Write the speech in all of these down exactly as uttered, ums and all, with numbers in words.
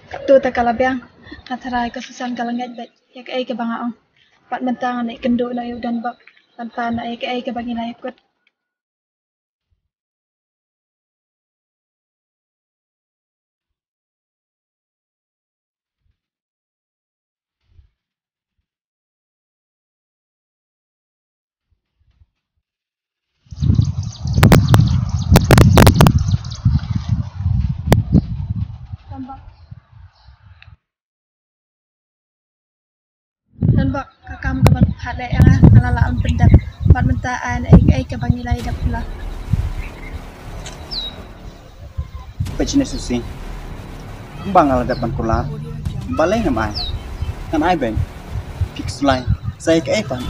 To ta ka la biang. Nga tharai ka Susan ka la ngeit beit ïa kaei kaba nga ong. Bad mynta ngan ïakynduh noh ïa u Donbok, bad pan noh ïa kaei kaba ngi la ïakut. Donbok, ka kam kaba phat leh ïa nga, nga la lah ban pyndep. Bad mynta ai ei ei kaba ngi la ïadep pula. Peit shane Susi. Kumba nga la dep ban kular. Balei ngam ai? Ngan ai beit. Phi khuslai. Sa ïa kaei pat?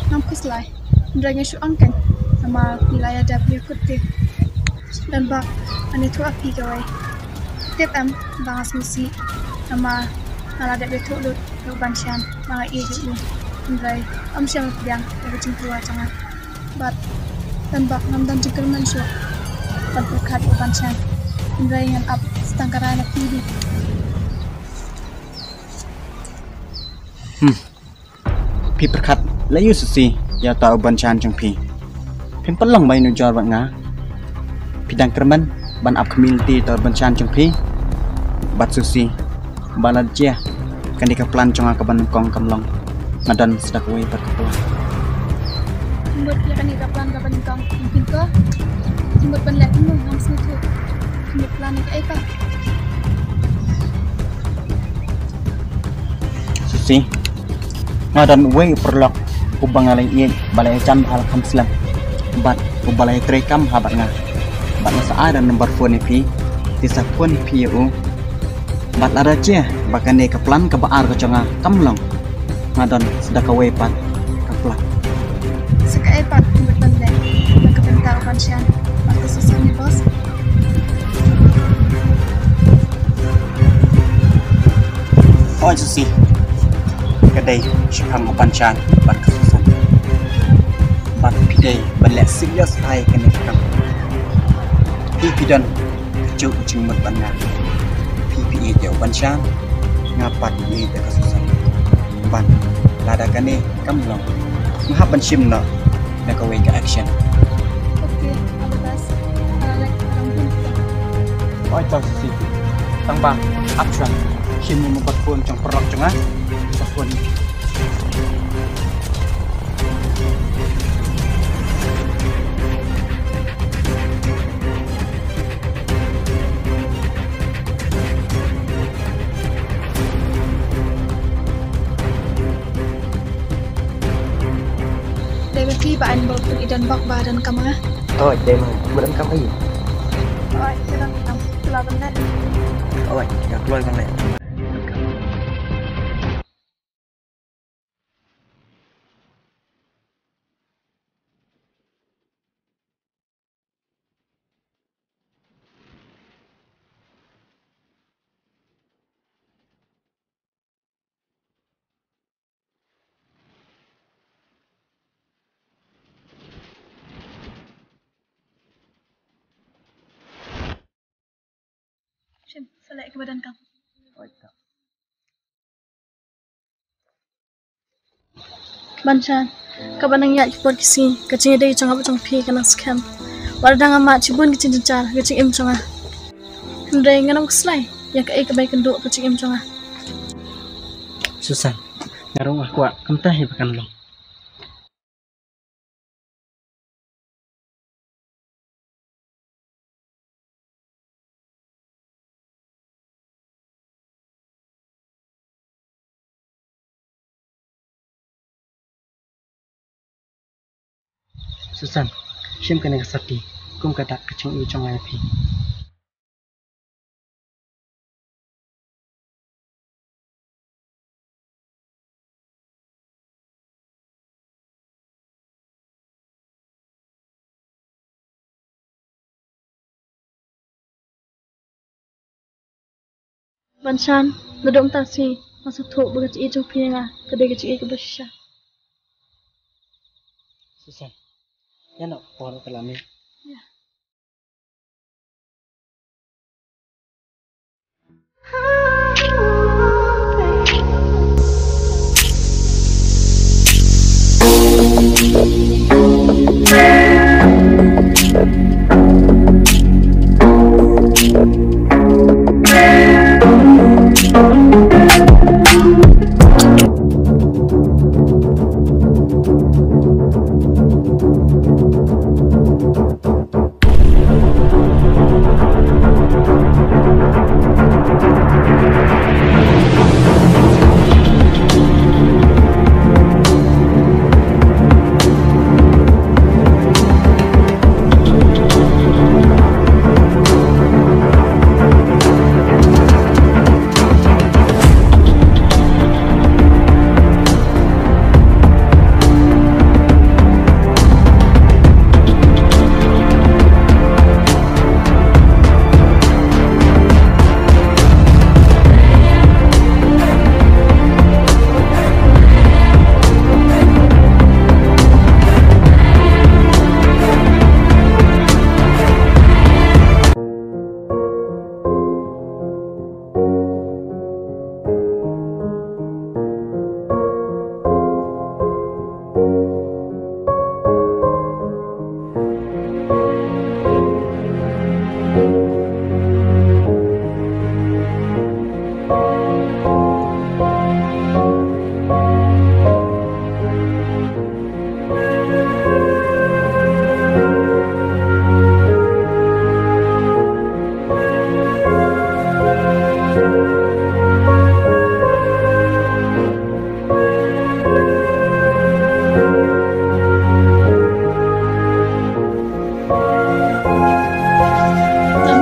Ngam khuslai. Hynrei nga shu ong kein. Namar phi la ïadep ïa kut te. Donbok, ani tu api kawei. Tip em, ba nga sngewsih. Namar nga la dep ïathuh lut ïa u Banshan ba nga ïeit ïa u. Hynrei ym shym la pdiang ïa ka jingthoh jong nga. Bad Donbok, ngam don jingkyrmen shuh ban pyrkhat ïa u Banshan. Hynrei ngan ap tang ka rai na phi hi. Hmm. Phi pyrkhat leh ïa u Susi ïa uta u Banshan jong phi. Phim pynlong ba ïanujor bad nga. Phi dang kyrmen ban ap khmih lynti ïa uta u Banshan jong phi. Bad Susi, ba la jia kane ka plan jong nga kaba nyngkong kam long, nga don sa da kawei pat ka plan. Mut ïa kane ka plan kaba nyngkong, phin ko. Mut ban leh kumno, ngam sngewthuh. Mut plan ïa kaei pat? Susi, nga don uwei u paralok uba nga la ïeit, ba la ïajan bha ha la kham slem, bad uba la ïatrei kam bha bad nga. Bad nga sa ai da number phone ïa phi. Te sa phone ïa phi ïa u. Bad lada jia ba kane ka plan kaba ar ka jong nga kam long, nga don sa da kawei pat ka plan. Sa kaei pat? Mut ban leh na ka bynta u Banshan bad ka Susan, boss? Oi Susi, ka dei shaphang u Banshan bad ka Susan. Bad phi dei ban leh serious bha ïa kane ka kam. Phi, phi don kajuh ka jingmut bad nga. Phi, phi ïeit ïa u Banshan, nga pat nga ïeit ïa ka Susan. Bad lada kane kam long, nga hap ban shim noh na kawei ka action. Okay, all the best. Oi to Susi. Tang ba, ap shuwa. Shim ïa u number phone jong u paralok jong nga. Number phone. Dei ba phi ba ai number phone i Donbok ba donkam ma nga? Oi, dei ma, ba donkam aïu? Oi, ka donkam. Kloi ban leh. Oi, ka kloi ban leh. Shim, sa leh kaba donkam. Banshan, kaba nang ïaid ki por ki sngi, ka jingïadei jong nga bad jong phi ka nang skhem. Wat la dang nga mad shibun ki jingjynjar ha ka jingim jong nga, hynrei ngan ym khuslai ïa kaei kaba ïakynduh ha ka jingim jong nga. Susan, nga ruh nga kwah kumta hi ba kan long. Susan, shim kane ka sati kum ka dak ka jingïeit jong nga ïa phi. Banshan, naduh mynta shi nga sngewthuh ba ka jingïeit jong phi ïa nga ka dei ka jingïeit kaba shisha. Susan, ïa noh por ka la mih. Ïa.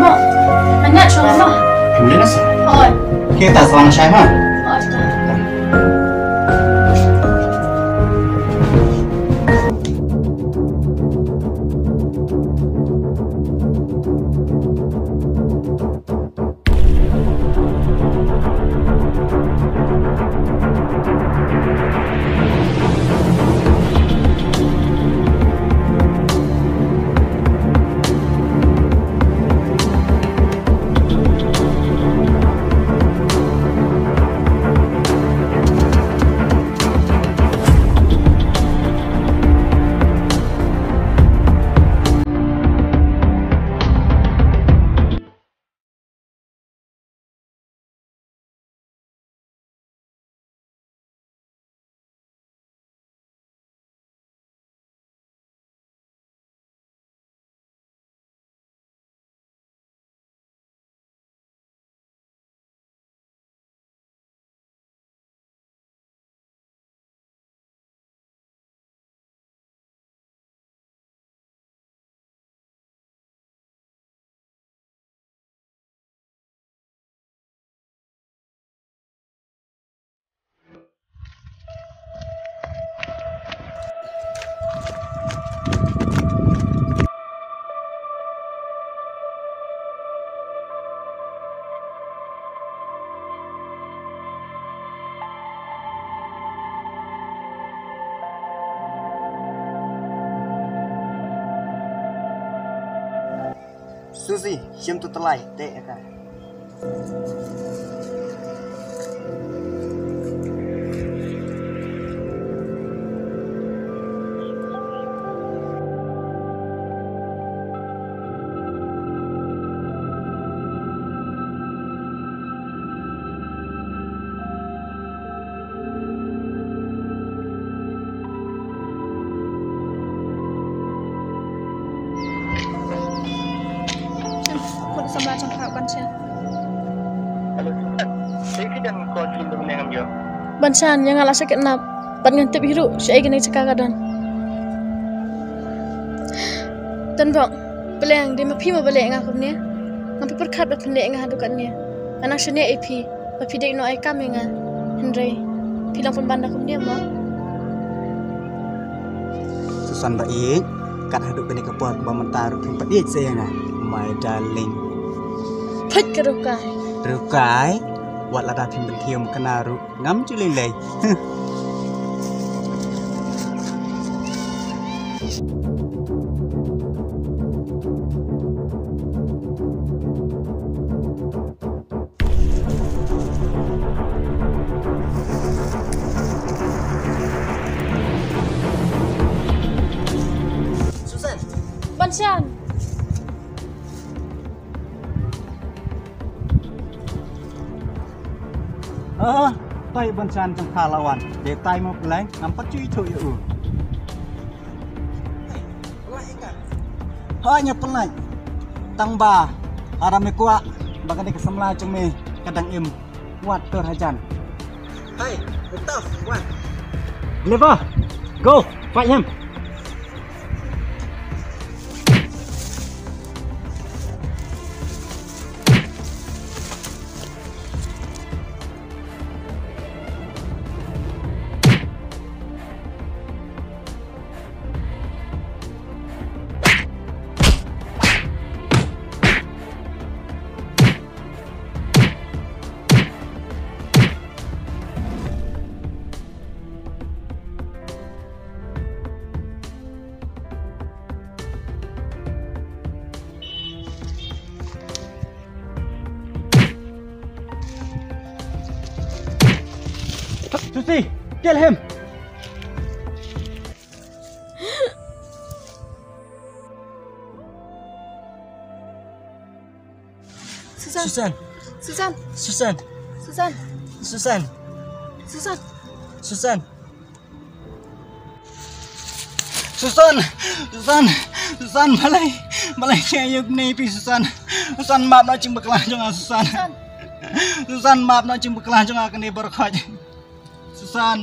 Mo, anya chong mo. Em leh na sa. Oi. Kita sa na shai ha. Oi, ta. Susie, shim tu telai, te eka. Khun samla jong ka ban sha. Hello, Susan. Te phi don call jong me ngam ïoh. Ban sha, ïa nga la sha kidnap. Bad ngan tip hi ruh shaei kane ka jaka ka don. Don bok, Pylliang, dei ma phi mo ba leh nga kumne. Ngam pyrkhat ba phin leh nga haduh katne. Nga nang shaniah ïa phi. Ba phi dei noh ai kam ïa nga. Hynrei phi long pynban da kumne mo. Susan ba ïeit, kat haduh kane ka por ba mynta ruh phim pat ïeit sa ïa nga, my darling. Phit ka Rukai. Rukai, wat lada phim pynthiew mykna ruh ngam ju lei lei. Jan. Ah, tai ban chan jong ka la wan. Dei tai mo pynleng, ngam pat ju ithuh ïa u. Hooid, nga pynleng. Tang ba haram me kwah ba kane ka samla jong me ka dang im. Wat tur hajan. Hey, tough, what? Deliver. Go, fight him. Susi, kill him. Susan. Susan. Susan. Susan. Susan. Susan. Susan. Susan. Susan. Susan, balei, balei sha ïa u kane phi, Susan. Susan, map noh jingpakla jong nga, Susan. Susan. Susan, map noh jingpakla jong nga kane baroh khoit. Susan.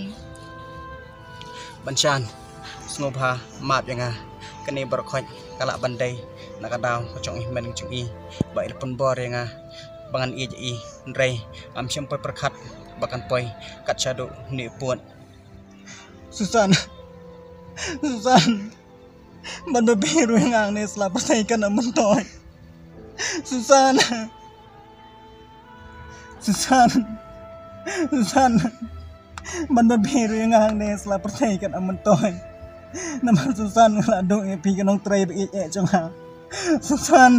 Ban shan, sngewbha map ïa nga. Kane baroh khoit ka lah ban dei na ka daw ka jong i hynmen jong i ba i la pynbor ïa nga ba ngan ïeit ïa i, hynrei ngam shym poi pyrkhat ba kan poi kat shaduh une u pud. Susan. Susan. Ban ba beh ruh ïa nga hangne sla pyrthei kan ym myntoi. Susan. Susan. Susan. Ban ba beh ruh ïa nga hangne sla pyrthei kan ym myntoi. Namar Susan, nga la duh ïa phi ka nongtrei ba ïeit eh jong nga. Susan.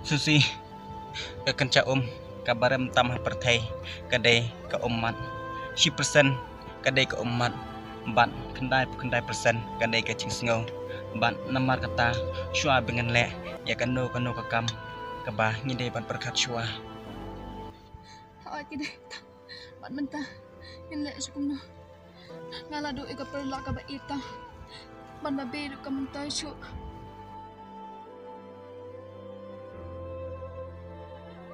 Susi, ka kynja um kaba rem tam ha pyrthei ka dei ka ummat. Shi persen ka dei ka ummat, bad khyndai phew khyndai persen ka dei ka jingsngew. Bad namar kata, shuwa ba ngin leh ïa kano kano ka kam kaba ngi dei ban pyrkhat shuwa. Hooid, ka dei. Bad mynta ngin leh sha kumno? Nga la duh ïa ka paralok kaba ïeit. Ban ba beh ruh kam myntoi shuh.